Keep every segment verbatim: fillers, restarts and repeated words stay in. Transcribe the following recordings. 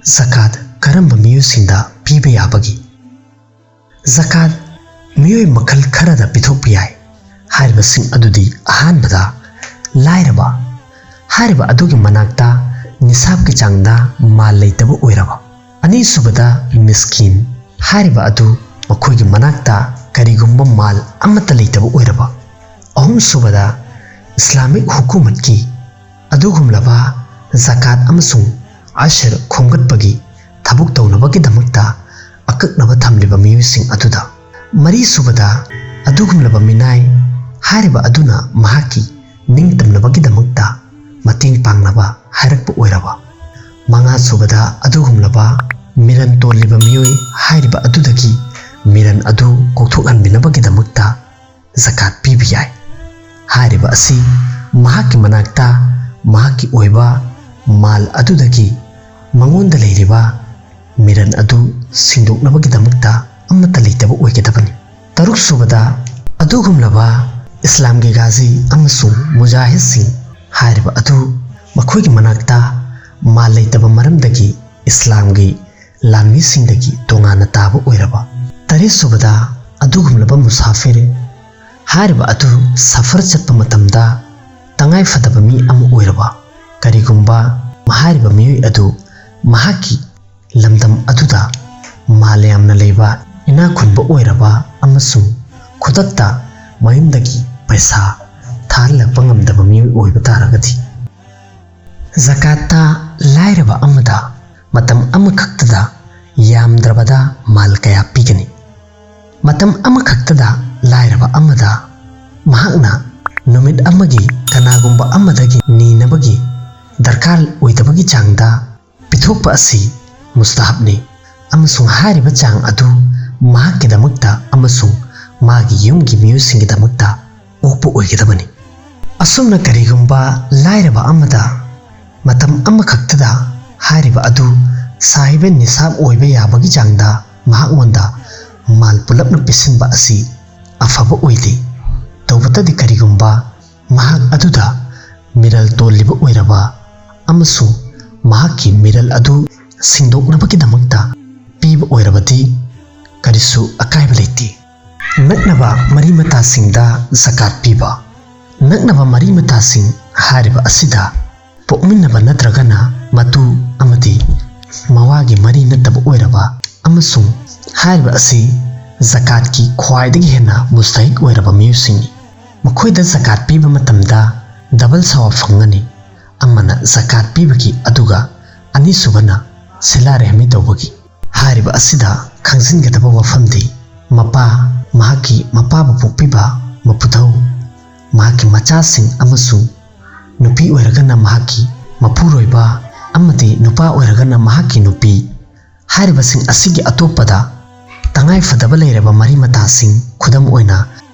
ꯖꯀꯥꯠ ꯀꯔꯝꯕ ꯃꯤꯑꯣꯏꯁꯤꯡꯗ ꯄꯤꯕ ꯌꯥꯕꯒꯦ? ꯖꯀꯥꯠ ꯃꯤꯑꯣꯏ ꯃꯈꯜ ꯈꯔꯗ ꯄꯤꯊꯣꯛꯄ ꯌꯥꯏ꯫ ꯍꯥꯏꯔꯤꯕꯁꯤꯡ ꯑꯗꯨꯗꯤ, ꯑꯍꯥꯟꯕꯗ, ꯂꯥꯏꯔꯕ, ꯍꯥꯏꯔꯤꯕ ꯑꯗꯨꯒꯤ ꯃꯅꯥꯛꯇ ꯅꯤꯁꯥꯕꯀꯤ ꯆꯥꯡꯗ ꯃꯥꯜ ꯂꯩꯇꯕ ꯑꯣꯏꯔꯕ꯫ ꯑꯅꯤꯁꯨꯕꯗ, ꯃꯤꯁꯀꯤꯟ, ꯍꯥꯏꯔꯤꯕ ꯑꯗꯨ ꯃꯈꯣꯏꯒꯤ ꯃꯅꯥꯛꯇ ꯀꯔꯤꯒꯨꯝꯕ ꯃꯥꯜ ꯑꯃꯠꯇ ꯂꯩꯇꯕ ꯑꯣꯏꯔꯕ꯫ ꯑꯍꯨꯝꯁꯨꯕꯗ, ꯏꯁꯂꯥꯃꯤꯛ ꯍꯨꯀꯨꯃꯠꯀꯤ ꯑꯗꯨꯒꯨꯝꯂꯕ ꯖꯀꯥꯠ ꯑꯃꯁꯨꯡ ꯑꯁꯔ ꯈꯣꯝꯒꯠꯄꯒꯤ ꯊꯕꯛ ꯇꯧꯅꯕꯒꯤꯗꯃꯛꯇ ꯑꯀꯛꯅꯕ ꯊꯝꯂꯤꯕ ꯃꯤꯑꯣꯏꯁꯤꯡ ꯑꯗꯨꯗ꯫ ꯃꯔꯤꯁꯨꯕꯗ, ꯑꯗꯨꯒꯨꯝꯂꯕ ꯃꯤꯅꯥꯏ ꯍꯥꯏꯔꯤꯕ ꯑꯗꯨꯅ ꯃꯍꯥꯛꯀꯤ ꯅꯤꯡꯇꯝꯅꯕꯒꯤꯗꯃꯛꯇ ꯃꯇꯦꯡ ꯄꯥꯡꯅꯕ ꯍꯥꯏꯔꯛꯄ ꯑꯣꯏꯔꯕ꯫ ꯃꯉꯥꯁꯨꯕꯗ, ꯑꯗꯨꯒꯨꯝꯂꯕ ꯃꯤꯔꯟ ꯇꯣꯜꯂꯤꯕ ꯃꯤꯑꯣꯏ ꯍꯥꯏꯔꯤꯕ ꯑꯗꯨꯗꯒꯤ ꯃꯤꯔꯟ ꯑꯗꯨ ꯀꯣꯛꯊꯣꯛꯍꯟꯕꯤꯅꯕꯒꯤꯗꯃꯛꯇ ꯖꯀꯥꯠ ꯄꯤꯕ ꯌꯥꯏ꯫ ꯍꯥꯏꯔꯤꯕ ꯑꯁꯤ ꯃꯍꯥꯛꯀꯤ ꯃꯅꯥꯛꯇ ꯃꯍꯥꯛꯀꯤ ꯑꯣꯏꯕ ꯃꯥꯜ ꯑꯗꯨꯗꯒꯤ ꯃꯉꯣꯟꯗ ꯂꯩꯔꯤꯕ ꯃꯤꯔꯟ ꯑꯗꯨ ꯁꯤꯟꯗꯣꯛꯅꯕꯒꯤꯗꯃꯛꯇ ꯑꯃꯠꯇ ꯂꯩꯇꯕ ꯑꯣꯏꯒꯗꯕꯅꯤ꯫ ꯇꯔꯨꯛꯁꯨꯕꯗ, ꯑꯗꯨꯒꯨꯝꯂꯕ ꯏꯁꯂꯥꯝꯒꯤ ꯒꯥꯖꯤ ꯑꯃꯁꯨꯡ ꯃꯨꯖꯥꯍꯤꯗꯁꯤꯡ ꯍꯥꯏꯔꯤꯕ ꯑꯗꯨ ꯃꯈꯣꯏꯒꯤ ꯃꯅꯥꯛꯇ ꯃꯥꯜ ꯂꯩꯇꯕ ꯃꯔꯝꯗꯒꯤ ꯏꯁꯂꯥꯝꯒꯤ ꯂꯥꯟꯃꯤꯁꯤꯡꯗꯒꯤ ꯇꯣꯉꯥꯟꯅ ꯇꯥꯕ ꯑꯣꯏꯔꯕ꯫ ꯇꯔꯦꯠꯁꯨꯕꯗ, ꯑꯗꯨꯒꯨꯝꯂꯕ ꯃꯨꯁꯥꯐꯤꯔ ꯍꯥꯏꯔꯤꯕ ꯑꯗꯨ ꯁꯐꯔ ꯆꯠꯄ ꯃꯇꯝꯗ ꯇꯉꯥꯏ ꯐꯗꯕ ꯃꯤ ꯑꯃ ꯑꯣꯏꯔꯕ꯫ ꯀꯔꯤꯒꯨꯝꯕ ꯍꯥꯏꯔꯤꯕ ꯃꯤꯑꯣꯏ ꯑꯗꯨ ꯃꯍꯥꯛꯀꯤ ꯂꯝꯗꯝ ꯑꯗꯨꯗ ꯃꯥꯂꯦꯝꯅ ꯂꯩꯕ ꯏꯅꯥꯛ ꯈꯨꯟꯕ ꯑꯣꯏꯔꯕ ꯑꯃꯁꯨꯡ ꯈꯨꯗꯛꯇ ꯃꯌꯨꯝꯗꯒꯤ ꯄꯩꯁꯥ ꯊꯥꯍꯜꯂꯛꯄ ꯉꯝꯗꯕ ꯃꯤꯑꯣꯏ ꯑꯣꯏꯕ ꯇꯥꯔꯒꯗꯤ꯫ ꯖꯀꯥꯠꯇ ꯂꯥꯏꯔꯕ ꯑꯃꯗ ꯃꯇꯝ ꯑꯃꯈꯛꯇꯗ ꯌꯥꯝꯗ꯭ꯔꯕꯗ ꯃꯥꯜ ꯀꯌꯥ ꯄꯤꯒꯅꯤ? ꯃꯇꯝ ꯑꯃꯈꯛꯇꯗ ꯂꯥꯏꯔꯕ ꯑꯃꯗ ꯃꯍꯥꯛꯅ ꯅꯨꯃꯤꯠ ꯑꯃꯒꯤ ꯀꯅꯥꯒꯨꯝꯕ ꯑꯃꯗꯒꯤ ꯅꯤꯅꯕꯒꯤ ꯗꯔꯀꯥꯔ ꯑꯣꯏꯗꯕꯒꯤ ꯆꯥꯡꯗ ꯄꯤꯊꯣꯛꯄ ꯑꯁꯤ ꯃꯨꯁꯇꯥꯍꯕꯅꯤ, ꯑꯃꯁꯨꯡ ꯍꯥꯏꯔꯤꯕ ꯆꯥꯡ ꯑꯗꯨ ꯃꯍꯥꯛꯀꯤꯗꯃꯛꯇ ꯑꯃꯁꯨꯡ ꯃꯥꯒꯤ ꯌꯨꯝꯒꯤ ꯃꯤꯑꯣꯏꯁꯤꯡꯒꯤꯗꯃꯛꯇ ꯑꯣꯛꯄ ꯑꯣꯏꯒꯗꯕꯅꯤ꯫ ꯑꯁꯨꯝꯅ ꯀꯔꯤꯒꯨꯝꯕ ꯂꯥꯏꯔꯕ ꯑꯃꯗ ꯃꯇꯝ ꯑꯃꯈꯛꯇꯗ ꯍꯥꯏꯔꯤꯕ ꯑꯗꯨ ꯁꯥꯍꯤꯕ ꯅꯤꯁꯥꯕ ꯑꯣꯏꯕ ꯌꯥꯕꯒꯤ ꯆꯥꯡꯗ ꯃꯍꯥꯛꯉꯣꯟꯗ ꯃꯥꯜ ꯄꯨꯂꯞꯅ ꯄꯤꯁꯤꯟꯕ ꯑꯁꯤ ꯑꯐꯕ ꯑꯣꯏꯗꯦ꯫ ꯇꯧꯕꯇꯗꯤ ꯀꯔꯤꯒꯨꯝꯕ ꯃꯍꯥꯛ ꯑꯗꯨꯗ ꯃꯤꯔꯜ ꯇꯣꯜꯂꯤꯕ ꯑꯣꯏꯔꯕ ꯑꯃꯁꯨꯡ ꯃꯍꯥꯛꯀꯤ ꯃꯤꯔꯜ ꯑꯗꯨ ꯁꯤꯡꯗꯣꯛꯅꯕꯒꯤꯗꯃꯛꯇ ꯄꯤꯕ ꯑꯣꯏꯔꯕꯗꯤ ꯀꯔꯤꯁꯨ ꯑꯀꯥꯏꯕ ꯂꯩꯇꯦ꯫ ꯅꯛꯅꯕ ꯃꯔꯤ ꯃꯇꯥꯁꯤꯡꯗ ꯖꯀꯥꯠ ꯄꯤꯕ꯫ ꯅꯛꯅꯕ ꯃꯔꯤ ꯃꯇꯥꯁꯤꯡ ꯍꯥꯏꯔꯤꯕ ꯑꯁꯤꯗ ꯄꯣꯛꯃꯤꯟꯅꯕ ꯅꯠꯇ꯭ꯔꯒꯅ ꯃꯇꯨ ꯑꯃꯗꯤ ꯃꯋꯥꯒꯤ ꯃꯔꯤ ꯅꯠꯇꯕ ꯑꯣꯏꯔꯕ ꯑꯃꯁꯨꯡ ꯍꯥꯏꯔꯤꯕ ꯑꯁꯤ ꯖꯀꯥꯠꯀꯤ ꯈ꯭ꯋꯥꯏꯗꯒꯤ ꯍꯦꯟꯅ ꯃꯨꯁꯇꯍꯤꯛ ꯑꯣꯏꯔꯕ ꯃꯤꯑꯣꯏꯁꯤꯡꯅꯤ꯫ ꯃꯈꯣꯏꯗ ꯖꯀꯥꯠ ꯄꯤꯕ ꯃꯇꯝꯗ ꯗꯕꯜ ꯁꯋꯥꯕ ꯐꯪꯒꯅꯤ꯫ ꯑꯃꯅ ꯖꯀꯥꯠ ꯄꯤꯕꯒꯤ, ꯑꯗꯨꯒ ꯑꯅꯤꯁꯨꯕꯅ ꯁꯤꯂꯥ ꯔꯦꯍꯃꯤ ꯇꯧꯕꯒꯤ꯫ ꯍꯥꯏꯔꯤꯕ ꯑꯁꯤꯗ ꯈꯪꯖꯤꯟꯒꯗꯕ ꯋꯥꯐꯝꯗꯤ, ꯃꯄꯥ, ꯃꯍꯥꯛꯀꯤ ꯃꯄꯥꯕꯨ ꯄꯣꯛꯄꯤꯕ ꯃꯄꯨꯊꯧ, ꯃꯍꯥꯛꯀꯤ ꯃꯆꯥꯁꯤꯡ ꯑꯃꯁꯨꯡ ꯅꯨꯄꯤ ꯑꯣꯏꯔꯒꯅ ꯃꯍꯥꯛꯀꯤ ꯃꯄꯨꯔꯣꯏꯕ ꯑꯃꯗꯤ ꯅꯨꯄꯥ ꯑꯣꯏꯔꯒꯅ ꯃꯍꯥꯛꯀꯤ ꯅꯨꯄꯤ, ꯍꯥꯏꯔꯤꯕꯁꯤꯡ ꯑꯁꯤꯒꯤ ꯑꯇꯣꯞꯄꯗ ꯇꯉꯥꯏ ꯐꯗꯕ ꯂꯩꯔꯕ ꯃꯔꯤ ꯃꯇꯥꯁꯤꯡ, ꯈꯨꯗꯝ ꯑꯣꯏꯅ,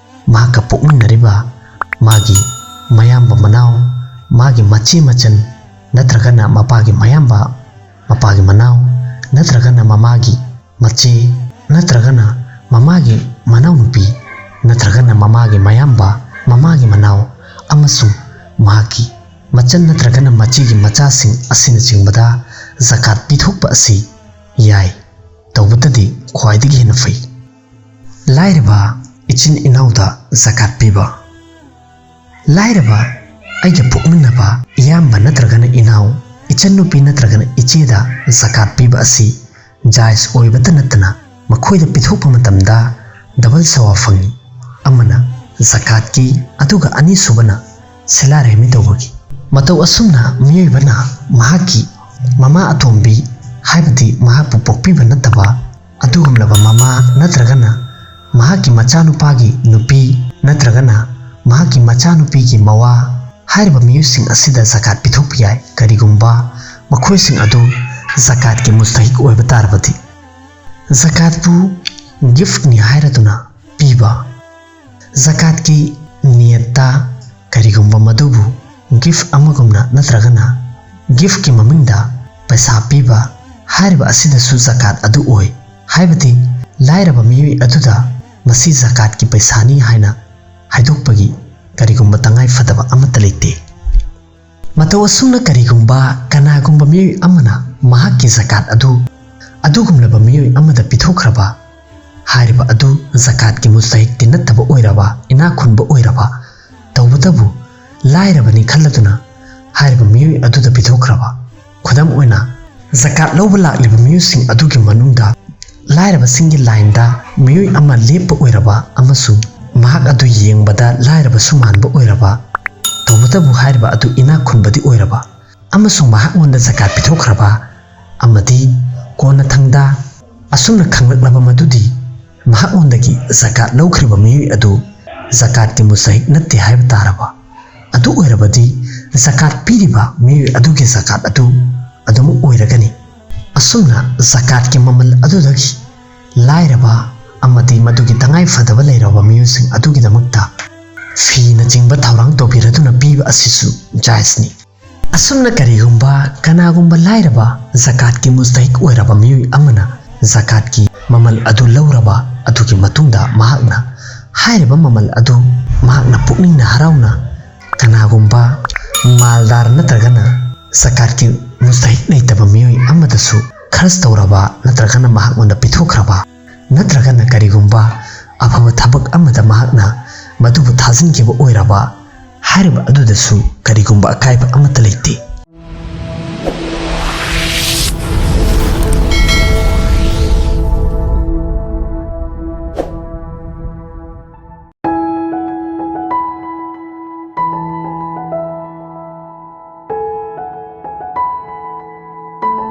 ꯃꯍꯥꯛꯀ ꯄꯣꯛꯃꯤꯟꯅꯔꯤꯕ ꯃꯥꯒꯤ ꯃꯌꯥꯝꯕ ꯃꯅꯥꯎ, ꯃꯥꯒꯤ ꯃꯆꯦ ꯃꯆꯟ, ꯅꯠꯇ꯭ꯔꯒꯅ ꯃꯄꯥꯒꯤ ꯃꯌꯥꯝꯕ, ꯃꯄꯥꯒꯤ ꯃꯅꯥꯎ, ꯅꯠꯇ꯭ꯔꯒꯅ ꯃꯃꯥꯒꯤ ꯃꯆꯦ, ꯅꯠꯇ꯭ꯔꯒꯅ ꯃꯃꯥꯒꯤ ꯃꯅꯥꯎꯅꯨꯄꯤ, ꯅꯠꯇ꯭ꯔꯒꯅ ꯃꯃꯥꯒꯤ ꯃꯌꯥꯝꯕ, ꯃꯃꯥꯒꯤ ꯃꯅꯥꯎ, ꯑꯃꯁꯨꯡ ꯃꯍꯥꯛꯀꯤ ꯃꯆꯟ ꯅꯠꯇ꯭ꯔꯒꯅ ꯃꯆꯦꯒꯤ ꯃꯆꯥꯁꯤꯡ ꯑꯁꯤꯅꯆꯤꯡꯕꯗ ꯖꯀꯥꯠ ꯄꯤꯊꯣꯛꯄ ꯑꯁꯤ ꯌꯥꯏ, ꯇꯧꯕꯇꯗꯤ ꯈ꯭ꯋꯥꯏꯗꯒꯤ ꯍꯦꯟꯅ ꯐꯩ꯫ ꯂꯥꯏꯔꯕ ꯏꯆꯤꯟ ꯏꯅꯥꯎꯗ ꯖꯀꯥꯠ ꯄꯤꯕ꯫ ꯂꯥꯏꯔꯕ ꯑꯩꯒ ꯄꯣꯛꯃꯤꯟꯅꯕ ꯏꯌꯥꯝꯕ ꯅꯠꯇ꯭ꯔꯒꯅ ꯏꯅꯥꯎ, ꯏꯆꯟꯅꯨꯄꯤ ꯅꯠꯇ꯭ꯔꯒꯅ ꯏꯆꯦꯗ ꯖꯀꯥꯠ ꯄꯤꯕ ꯑꯁꯤ ꯖꯥꯏꯖ ꯑꯣꯏꯕꯇ ꯅꯠꯇꯅ ꯃꯈꯣꯏꯗ ꯄꯤꯊꯣꯛꯄ ꯃꯇꯝꯗ ꯗꯕꯜ ꯁꯋꯥꯕ ꯐꯪꯏ꯫ ꯑꯃꯅ ꯖꯀꯥꯠꯀꯤ, ꯑꯗꯨꯒ ꯑꯅꯤꯁꯨꯕꯅ ꯁꯤꯂꯥ ꯔꯦꯍꯃꯤ ꯇꯧꯕꯒꯤ꯫ ꯃꯇꯧ ꯑꯁꯨꯝꯅ ꯃꯤꯑꯣꯏꯕꯅ ꯃꯍꯥꯛꯀꯤ ꯃꯃꯥ ꯑꯇꯣꯝꯕꯤ, ꯍꯥꯏꯕꯗꯤ ꯃꯍꯥꯛꯄꯨ ꯄꯣꯛꯄꯤꯕ ꯅꯠꯇꯕ ꯑꯗꯨꯒꯨꯝꯂꯕ ꯃꯃꯥ ꯅꯠꯇ꯭ꯔꯒꯅ ꯃꯍꯥꯛꯀꯤ ꯃꯆꯥꯅꯨꯄꯥꯒꯤ ꯅꯨꯄꯤ ꯅꯠꯇ꯭ꯔꯒꯅ ꯃꯍꯥꯛꯀꯤ ꯃꯆꯥꯅꯨꯄꯤꯒꯤ ꯃꯋꯥ ꯍꯥꯏꯔꯤꯕ ꯃꯤꯑꯣꯏꯁꯤꯡ ꯑꯁꯤꯗ ꯖꯀꯥꯠ ꯄꯤꯊꯣꯛꯄ ꯌꯥꯏ, ꯀꯔꯤꯒꯨꯝꯕ ꯃꯈꯣꯏꯁꯤꯡ ꯑꯗꯨ ꯖꯀꯥꯠꯀꯤ ꯃꯨꯁꯇꯍꯤꯛ ꯑꯣꯏꯕ ꯇꯥꯔꯕꯗꯤ꯫ ꯖꯀꯥꯠꯄꯨ ꯒꯤꯐꯠꯅꯤ ꯍꯥꯏꯔꯗꯨꯅ ꯄꯤꯕ꯫ ꯖꯀꯥꯠꯀꯤ ꯅꯤꯌꯠꯇ ꯀꯔꯤꯒꯨꯝꯕ ꯃꯗꯨꯕꯨ ꯒꯤꯐꯠ ꯑꯃꯒꯨꯝꯅ ꯅꯠꯇ꯭ꯔꯒꯅ ꯒꯤꯐꯠꯀꯤ ꯃꯃꯤꯡꯗ ꯄꯩꯁꯥ ꯄꯤꯕ ꯍꯥꯏꯔꯤꯕ ꯑꯁꯤꯗꯁꯨ ꯖꯀꯥꯠ ꯑꯗꯨ ꯑꯣꯏ, ꯍꯥꯏꯕꯗꯤ ꯂꯥꯏꯔꯕ ꯃꯤꯑꯣꯏ ꯑꯗꯨꯗ ꯃꯁꯤ ꯖꯀꯥꯠꯀꯤ ꯄꯩꯁꯥꯅꯤ ꯍꯥꯏꯅ ꯍꯥꯏꯗꯣꯛꯄꯒꯤ ꯀꯔꯤꯒꯨꯝꯕ ꯇꯉꯥꯏ ꯐꯗꯕ ꯑꯃꯠꯇ ꯂꯩꯇꯦ꯫ ꯃꯇꯧ ꯑꯁꯨꯝꯅ ꯀꯔꯤꯒꯨꯝꯕ ꯀꯅꯥꯒꯨꯝꯕ ꯃꯤꯑꯣꯏ ꯑꯃꯅ ꯃꯍꯥꯛꯀꯤ ꯖꯀꯥꯠ ꯑꯗꯨ ꯑꯗꯨꯒꯨꯝꯂꯕ ꯃꯤꯑꯣꯏ ꯑꯃꯗ ꯄꯤꯊꯣꯛꯈ꯭ꯔꯕ, ꯍꯥꯏꯔꯤꯕ ꯑꯗꯨ ꯖꯀꯥꯠꯀꯤ ꯃꯨꯁꯇꯍꯤꯛꯇꯤ ꯅꯠꯇꯕ ꯑꯣꯏꯔꯕ, ꯏꯅꯥꯛ ꯈꯨꯟꯕ ꯑꯣꯏꯔꯕ, ꯇꯧꯕꯇꯕꯨ ꯂꯥꯏꯔꯕꯅꯤ ꯈꯜꯂꯗꯨꯅ ꯍꯥꯏꯔꯤꯕ ꯃꯤꯑꯣꯏ ꯑꯗꯨꯗ ꯄꯤꯊꯣꯛꯈ꯭ꯔꯕ꯫ ꯈꯨꯗꯝ ꯑꯣꯏꯅ, ꯖꯀꯥꯠ ꯂꯧꯕ ꯂꯥꯛꯂꯤꯕ ꯃꯤꯑꯣꯏꯁꯤꯡ ꯑꯗꯨꯒꯤ ꯃꯅꯨꯡꯗ ꯂꯥꯏꯔꯕꯁꯤꯡꯒꯤ ꯂꯥꯏꯟꯗ ꯃꯤꯑꯣꯏ ꯑꯃ ꯂꯦꯞꯄ ꯑꯣꯏꯔꯕ ꯑꯃꯁꯨꯡ ꯃꯍꯥꯛ ꯑꯗꯨ ꯌꯦꯡꯕꯗ ꯂꯥꯏꯔꯕꯁꯨ ꯃꯥꯟꯕ ꯑꯣꯏꯔꯕ, ꯇꯧꯕꯇꯕꯨ ꯍꯥꯏꯔꯤꯕ ꯑꯗꯨ ꯏꯅꯥꯛ ꯈꯨꯟꯕꯗꯤ ꯑꯣꯏꯔꯕ, ꯑꯃꯁꯨꯡ ꯃꯍꯥꯛꯉꯣꯟꯗ ꯖꯀꯥꯠ ꯄꯤꯊꯣꯛꯈ꯭ꯔꯕ ꯑꯃꯗꯤ ꯀꯣꯟꯅꯊꯪꯗ ꯑꯁꯨꯝꯅ ꯈꯪꯂꯛꯂꯕ ꯃꯗꯨꯗꯤ ꯃꯍꯥꯛꯉꯣꯟꯗꯒꯤ ꯖꯀꯥꯠ ꯂꯧꯈ꯭ꯔꯤꯕ ꯃꯤꯑꯣꯏ ꯑꯗꯨ ꯖꯀꯥꯠꯀꯤ ꯃꯨꯁꯇꯍꯤꯛ ꯅꯠꯇꯦ ꯍꯥꯏꯕ ꯇꯥꯔꯕ, ꯑꯗꯨ ꯑꯣꯏꯔꯕꯗꯤ ꯖꯀꯥꯠ ꯄꯤꯔꯤꯕ ꯃꯤꯑꯣꯏ ꯑꯗꯨꯒꯤ ꯖꯀꯥꯠ ꯑꯗꯨ ꯑꯗꯨꯃꯛ ꯑꯣꯏꯔꯒꯅꯤ꯫ ꯑꯁꯨꯝꯅ ꯖꯀꯥꯠꯀꯤ ꯃꯃꯜ ꯑꯗꯨꯗꯒꯤ ꯂꯥꯏꯔꯕ ꯑꯃꯗꯤ ꯃꯗꯨꯒꯤ ꯇꯉꯥꯏ ꯐꯗꯕ ꯂꯩꯔꯕ ꯃꯤꯑꯣꯏꯁꯤꯡ ꯑꯗꯨꯒꯤꯗꯃꯛꯇ ꯐꯤꯅꯆꯤꯡꯕ ꯊꯧꯔꯥꯡ ꯇꯧꯕꯤꯔꯗꯨꯅ ꯄꯤꯕ ꯑꯁꯤꯁꯨ ꯖꯥꯏꯖꯅꯤ꯫ ꯑꯁꯨꯝꯅ ꯀꯔꯤꯒꯨꯝꯕ ꯀꯅꯥꯒꯨꯝꯕ ꯂꯥꯏꯔꯕ ꯖꯀꯥꯠꯀꯤ ꯃꯨꯁꯇꯍꯤꯛ ꯑꯣꯏꯔꯕ ꯃꯤꯑꯣꯏ ꯑꯃꯅ ꯖꯀꯥꯠꯀꯤ ꯃꯃꯜ ꯑꯗꯨ ꯂꯧꯔꯕ ꯑꯗꯨꯒꯤ ꯃꯇꯨꯡꯗ ꯃꯍꯥꯛꯅ ꯍꯥꯏꯔꯤꯕ ꯃꯃꯜ ꯑꯗꯨ ꯃꯍꯥꯛꯅ ꯄꯨꯛꯅꯤꯡꯅ ꯍꯔꯥꯎꯅ ꯀꯅꯥꯒꯨꯝꯕ ꯃꯥꯜꯗꯥꯔ ꯅꯠꯇ꯭ꯔꯒꯅ ꯖꯀꯥꯠꯀꯤ ꯃꯨꯁꯇꯍꯤꯛ ꯂꯩꯇꯕ ꯃꯤꯑꯣꯏ ꯑꯃꯗꯁꯨ ꯈꯔꯆ ꯇꯧꯔꯕ ꯅꯠꯇ꯭ꯔꯒꯅ ꯃꯍꯥꯛꯉꯣꯟꯗ ꯄꯤꯊꯣꯛꯈ꯭ꯔꯕ ꯅꯠꯇ꯭ꯔꯒꯅ ꯀꯔꯤꯒꯨꯝꯕ ꯑꯐꯕ ꯊꯕꯛ ꯑꯃꯗ ꯃꯍꯥꯛꯅ ꯃꯗꯨꯕꯨ ꯊꯥꯖꯤꯟꯈꯤꯕ ꯑꯣꯏꯔꯕ ꯍꯥꯏꯔꯤꯕ ꯑꯗꯨꯗꯁꯨ ꯀꯔꯤꯒꯨꯝꯕ ꯑꯀꯥꯏꯕ ꯑꯃꯠꯇ ꯂꯩꯇꯦ꯫